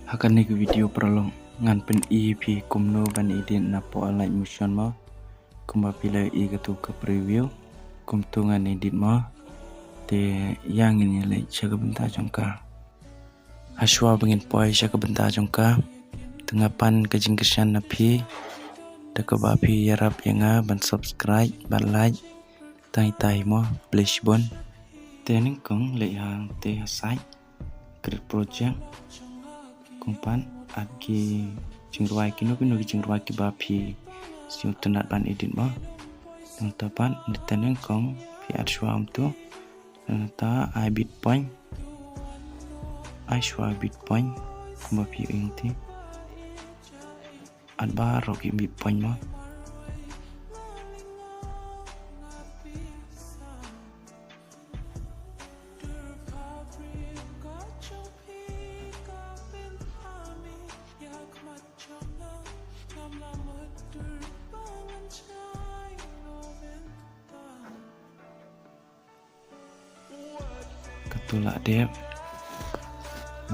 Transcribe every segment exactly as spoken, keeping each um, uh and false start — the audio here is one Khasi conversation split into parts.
Ha kane ka video paralok ngan pyni ïa phi kumno ban edit na poh light motion mo. Kumba phi la ïohi katu ka preview, kumtu ngan edit mo. Te ïa ngin ïa leit sha ka bynta jong ka. Hashwa ba ngin poi sha ka bynta jong ka, te nga pan ka jingkyrshan na phi da kaba phi ïarap ïa nga ban subscribe, ban like, tang ita hi mo, khublei shibun. Te nyngkong leit hangtei ha site, create project. Kumban add ki jingrwai, kino kino ki jingrwai kiba phi sngewtynnat ban edit mo. Nangta pat, te nyngkong phi add shuwa kumtu. Nangta ai bit point. Ai shuwa bit point kumba phi ïohi te. Add baroh ki bit point mo. Katu la dep.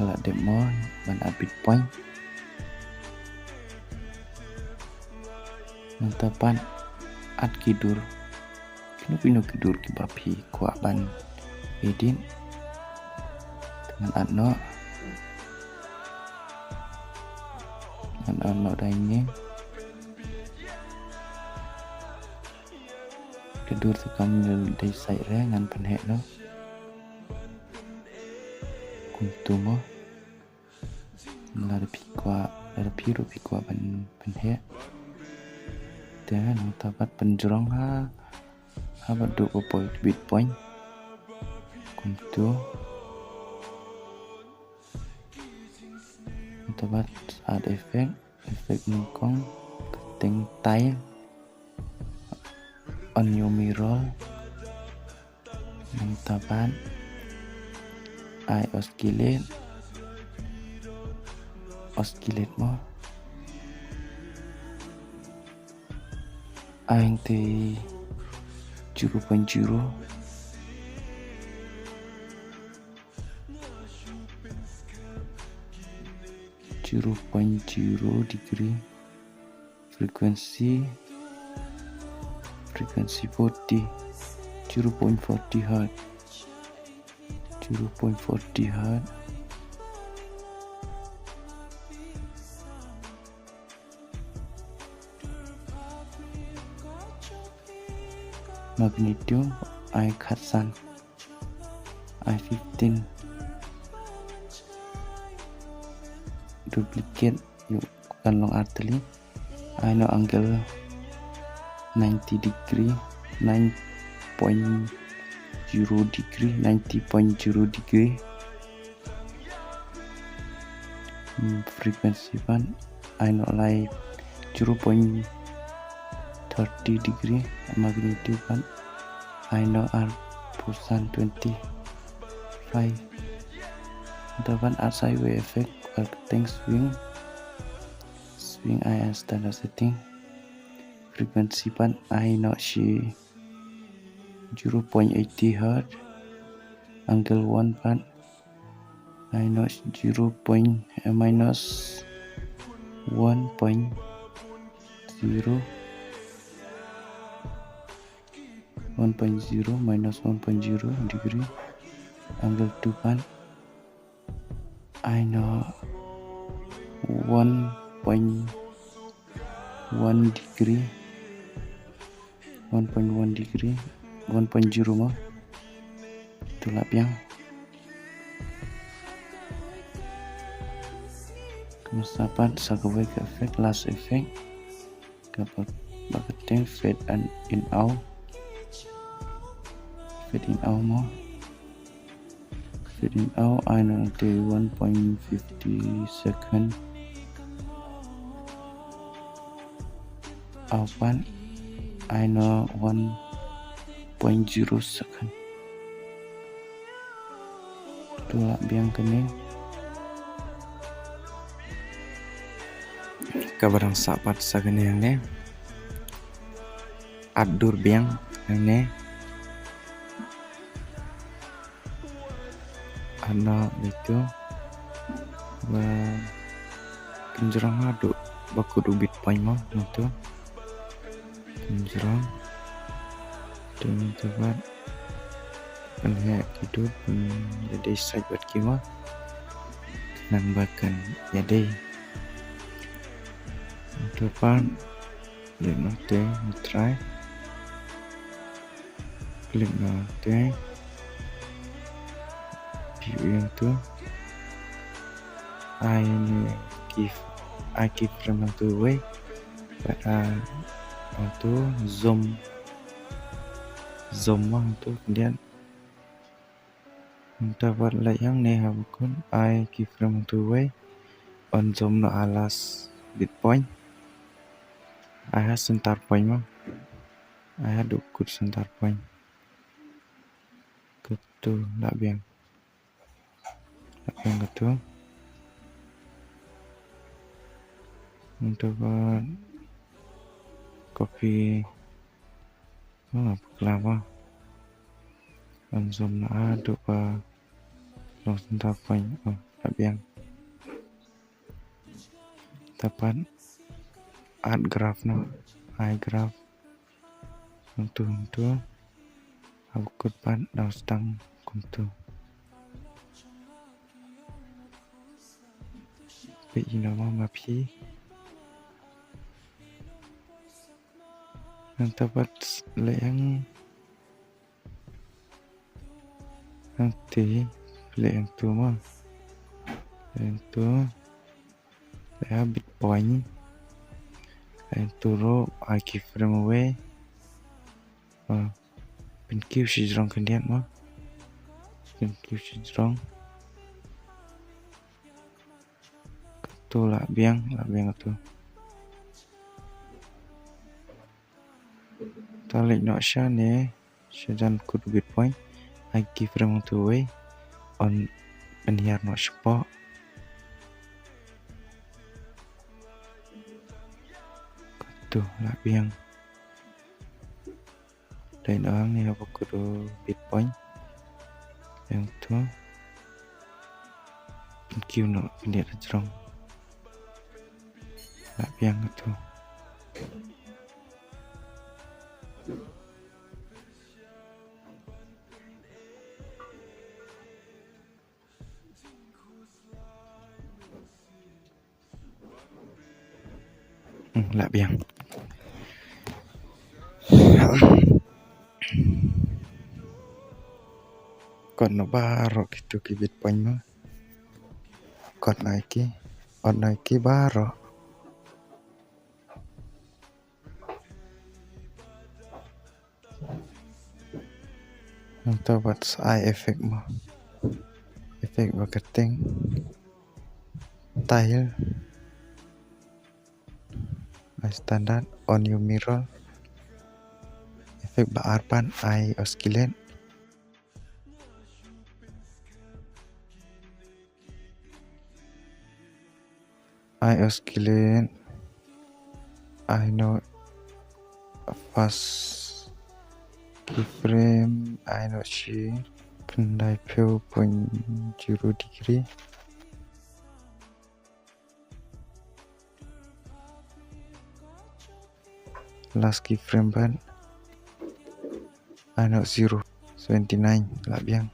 La dep mo ban add bit point. Nangta pat add ki dur. Kino kino ki dur kiba phi kwah ban edit. Ngan add noh. Ngan add noh da ine. Ka dur te kam dei side re, ngan pynheh noh. Kumtu mo. Lada phi kwah, lada phi ruh phi kwah ban pynheh. Te nangta pat pynjrong ha, haba duh ka point, bit point. Kumtu. Nangta pat add effect, effect nyngkong, kyrteng tile. On your mirror. Nangta pat ai oscillate. Oscillate mo. Ai hangtei zero point zero. Zero point zero degree. Frequency, frequency forty, zero point forty hertz, zero point forty hertz. Magnitude, ai khatsan. Ai fifteen. Duplicate, ïoh kan long artylli. Ai noh angle ninety degree, nine point zero degree, ninety point zero degree. Hmm, frequency pat ai noh lai zero point thirty degree, magnitude pat ai noh arphew san, twenty-five. Nangta pat add sideway effect, kyrteng swing. Swing ai ha standard setting. Frequency pat ai noh shi zero point eighty hertz. Angle one pat ai noh zero point, eh, minus one point zero, one point zero, minus one point zero degree. Angle two pat ai noh one point one degree, one point one degree, one point zero mo. Tu lah biang. Kumta pat sa kawei ka effect, last effect. Kaba, ba kyrteng fade in out. Fade in out mo. Fade in out ai noh te one point fifty second. Out pat ai noh one point zero second. Tu lah biang kane. Kaba dang sah pat sa kane hangne. Add dur biang hangne. Add noh bitu. Ba Pynjrong haduh ba kut u bit point mo, nangtu. Pynjrong. Te mynta pat pynheh ki dud, pyn ïadei sait bad ki mo. Nang ba kan ïadei. Mynta pat, klik noh te, try. Klik noh te. View ïa tu. Ai ne key, ai keyframe hangtu wei. Bad, ah, hangtu zoom. Zoom mo hangtu khyndiat. Mynta pat leit hangne ha ba kut, ai keyframe hangtu wei. Yn zoom noh ha last bit point. Ai ha center point mo. Ai haduh kut center point. Katu lah biang. Lah biang katu. Mynta pat copy. Oh, bakla mo. Yn zoom noh haduh ba long center point. Oh, lah biang. Mynta pat add graph noh. Ai graph. Hangtu, hangtu. Ha ba kut pat dang sdang kumtu. Peit ïa no mo ma phi. Mynta pat leit hang, hangtu, leit hangtu mo. Leit hangtu. Leit ha bit point. Leit hangtu ruh, ai keyframe wei. Ah, pynkiew shajrong khyndiat mo. Pynkiew shajrong. Katu lah biang, lah biang katu. Te leit noh shane, shajan kut bit point. Ai keyframe hangtu wei. Yn pynhiar noh shapoh. Katu lah biang. Dei noh hangne ha ba kut u bit point. Ïa tu. Pynkiew noh khyndiat hajrong. Lah biang tu. Hmm, lah biang. Kot noh baroh kitu ki bit point mo. Kot noh ïa ki, kot noh ïa ki baroh. Nangta pat sa ai effect mo. Effect ba kyrteng tile. Ai standard, on your mirror. Effect ba ar pat, ai oscillate. Ai oscillate, ai noh fast keyframe, ai noh shi khyndai phew point zero degree. Last keyframe pat, ai noh zero, seventy nine, lah biang.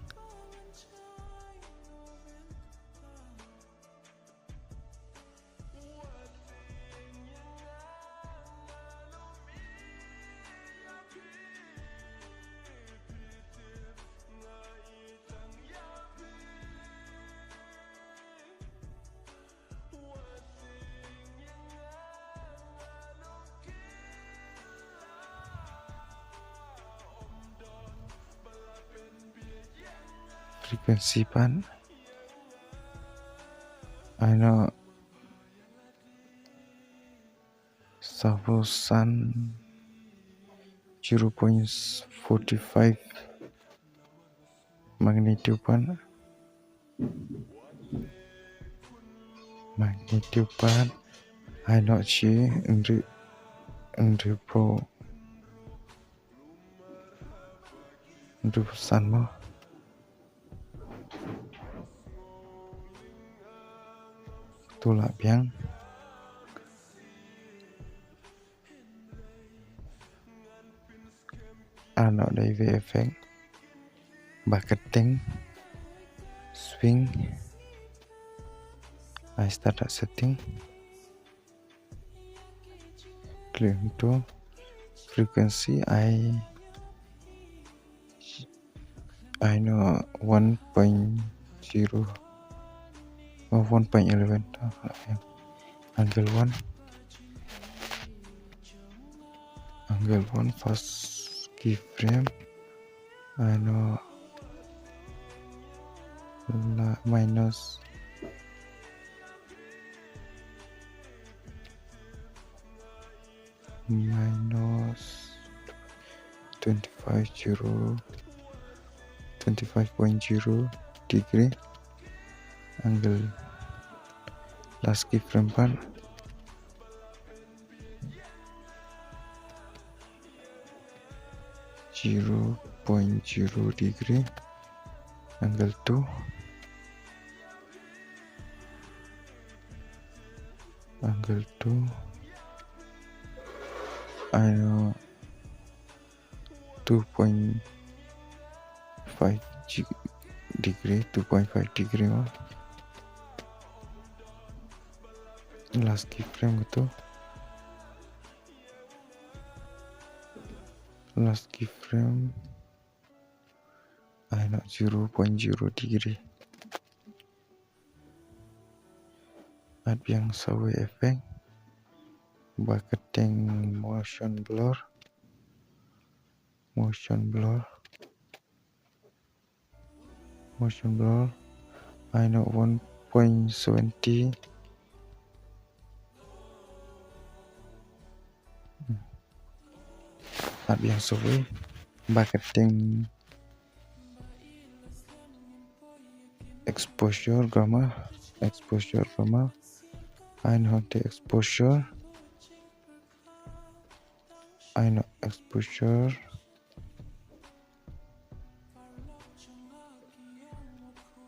Frequency pat, ai noh sawphew san, zero point forty five. Magnitude pat, magnitude pat, ai noh shi hynriew, hynriewphew, hynriewphew san mo. Tu lah biang. Node wave effect. Ba kyrteng swing. Ai start setting. Click to frequency ai, ai no one point zero, oh, one point eleven. Angle one. Angle one, first keyframe. Ai no, la minus, minus twenty-five zero, twenty-five point zero degree. Angle last keyframe pat zero point zero degree. Angle two. Angle two. Ai no, two point five degree, two point five degree mo. Last keyframe tu. Last keyframe. Ai no, zero point zero degree. Add biang sa wave effect. Ba kyrteng motion blur. Motion blur. Motion blur. Ai no, one point seventy. Hmm. Add biang sa wave. Ba kyrteng exposure gamma. Exposure gamma. Ai no, te exposure. Ai no, exposure.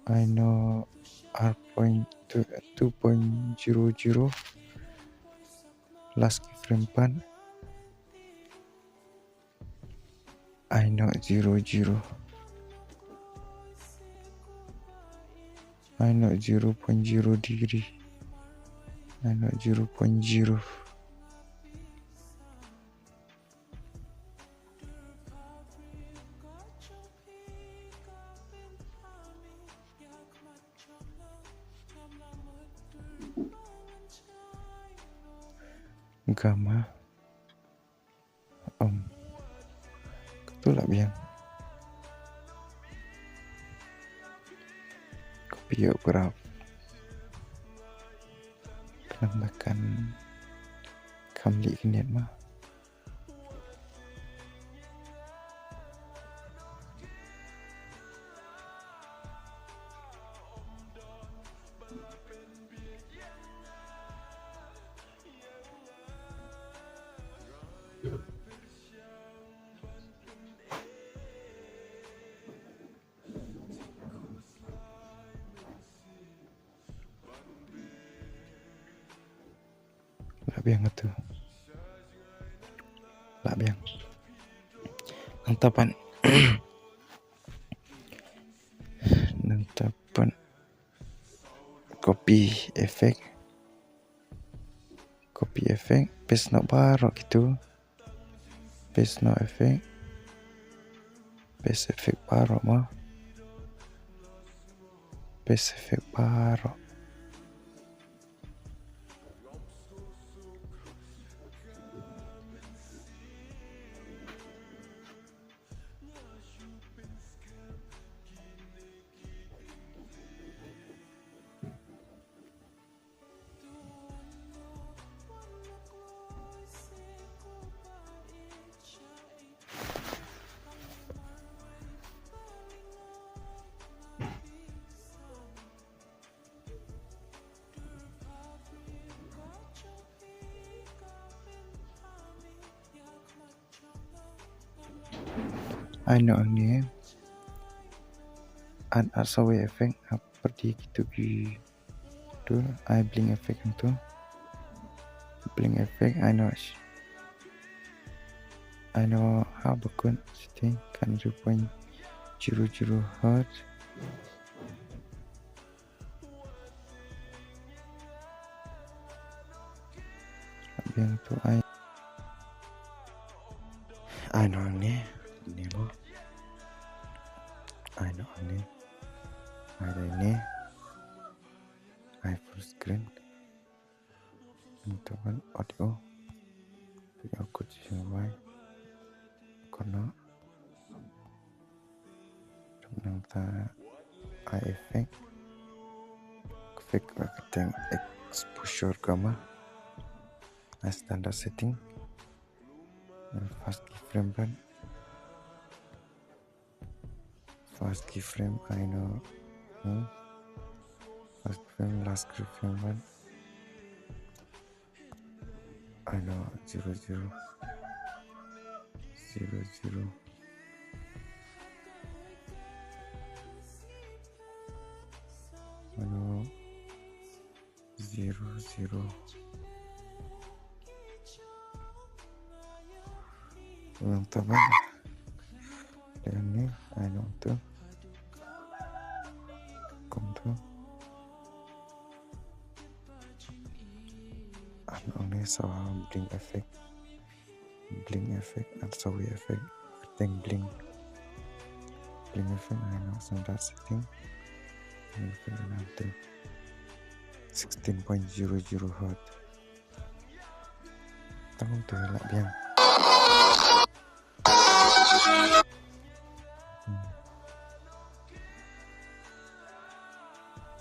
Ai no, R point two, two point zero zero. Last keyframe pat. Ai no, zero zero. Ai no, zero point zero degree. Ai no, zero point zero. Gamma. Om. Katu lah biang. Copy ïa u graph. Khnang ba kan kham lih khyndiat ma. Lah biang tu. Lah biang. Nangta pat. Nangta pat. Copy effect. Copy effect. Paste noh baroh kitu. Paste noh effect. Paste effect baroh mo. Paste effect baroh. Ai noh hangne. Add, add sa wave effect ha pyrdi kitu ki tu, ai blink effect hangtu. Blink effect, ai noh. Ai noh ha bakut setting kan zero point zero zero hertz. Biang tu ai. Ai noh ne, ne mo. Ai noh ne. Ai dei ne. Ai full screen. Nangta ban audio. Audio kut sing wai. Kono. Nangta ai effect. Effect ka teng exposure ka ma. Ai standard setting. First keyframe ban. First keyframe ai noh. Hmm? First keyframe, last keyframe ban. Ai noh zero zero. Zero zero. Ai noh zero zero. Nangta ban. Dei ne, ai noh tu. Kumtu. Ai noh ne sa bring effect. Blink effect and sound effect. Teng blink. Blink effect ai noh standard setting. Blink effect ai noh teng sixteen point zero zero hertz. Tang tu lah biang.